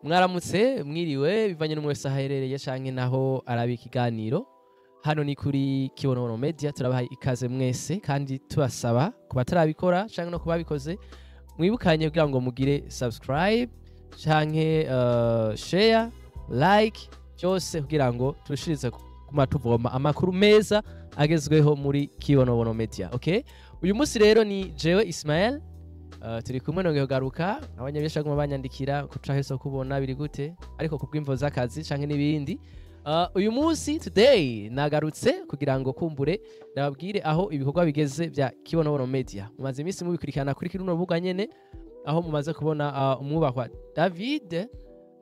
Mwaramutse, mwiriwe, bivanye n'umwe wese aherereye canke naho araba ikiganiro. Hano ni kuri Kibonobono Media, turabahaye ikaze mwese kandi tubasaba ku batarabikora canke no kubabikoze mwibukanye kugira ngo mugire subscribe canke share, like, byose kugira ngo turushirize kuguma tuvoma amakuru meza agezweho muri Kibonobono Media. Okay, uyu munsi rero ni jewe Ismael, turi kumwe, nongeye kugaruka. Abanyabesha baguma banyandikira kuca so kubona biri gute, ariko kubw'imvo z'akazi canke n'ibindi. Uyu munsi, today, nagarutse kugira ngo kumbure ndababwire aho ibikorwa bigeze bya Kibonobono Media. Mumaze iminsi mubikurikirana kuri kino rubuga nyene, aho mumaze kubona umwubahwa David,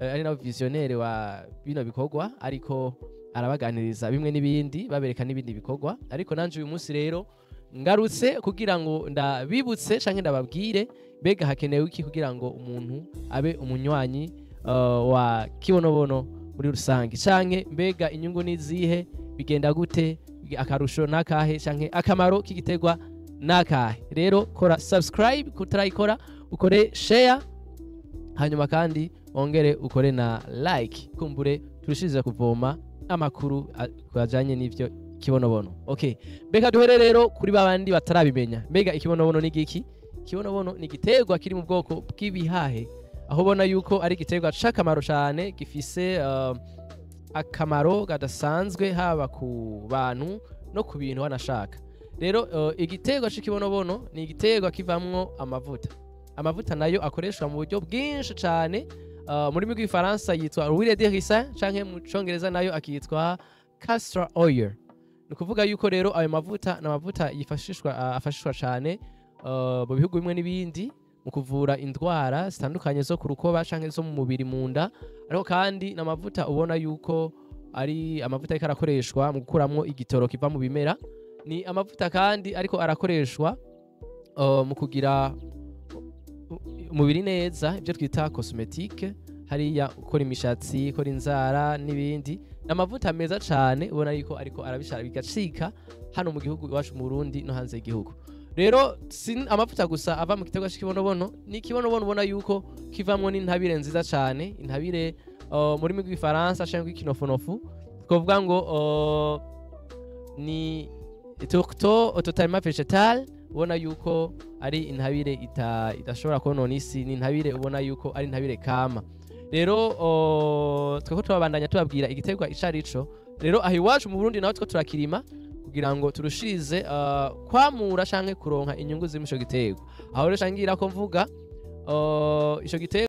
ari nawe visionnaire wa bino bikorwa, ariko arabaganiriza bimwe n'ibindi, babereka n'ibindi bikorwa. Ariko nanje uyu munsi rero ngarutse kugira ngo ndabibutse canke ndababwire mbega hakenewe iki kugira ngo umuntu abe umunywanyi wa Kibonobono muri rusange, canke mbega inyungu nizihe, bigenda gute, akarusho nakahe, canke akamaro k'igiterwa nakahe. Rero kora subscribe kutarayikora, ukore share, hanyuma kandi wongere ukore na like, kumbure turushirize kuvoma amakuru ajanye n'ivyo Kibonobono. Okay, mbega duhere rero kuri babandi batarabimenya, mbega ikibonobono ni giki? Ikibonobono ni igiterwa kiri mu bwoko bw'ibihahe, aho ubona yuko ari igiterwa c'akamaro cane, gifise akamaro kadasanzwe haba ku bantu no ku bintu wanashaka. Rero igiterwa c'ikibonobono ni igiterwa kivamwo amavuta. Amavuta nayo akoreshwa mu buryo bwinshi cane. Mu rurimi rw'igifaransa yitwa huile de ricin, canke mu congereza nayo akitwa castor oil. Ni ukuvuga yuko rero ayo mavuta ni amavuta yifashishwa, afashishwa cane mu bihugu bimwe n'ibindi mu kuvura indwara zitandukanye zo ku rukoba canke zo mu mubiri, mu nda. Ariko kandi ni amavuta ubona yuko ari amavuta ariko arakoreshwa mu gukuramwo igitoro kiva mu bimera. Ni amavuta kandi ariko arakoreshwa mu kugira umubiri neza, ibyo twita cosmétique, hariya ukora imishatsi, ukora inzara n'ibindi. Ni amavuta meza cane ubona yuko ariko arabishara bigacika hano mu gihugu iwacu mu Burundi no hanze y'igihugu. Rero si amavuta gusa ava mu giterwa c'ikibonobono. Ni ikibonobono ubona yuko kivamwo n'intabire nziza cane, intabire mu rurimi rw'igifaransa canke rw'ikinofunofu twovuga ngo ni tourteau totalement végétal. Ubona yuko ari intabire idashobora konona isi, ni intabire ubona yuko ari intabire kama. Rero tweko turabandanya tubabwira igiterwa ico arico. Rero aho iwacu mu Burundi naho two turakirima kugira ngo turushirize kwamura canke kuronka inyungu ziri muri ico giterwa. Aho rero shangira ko mvuga ico giterwa.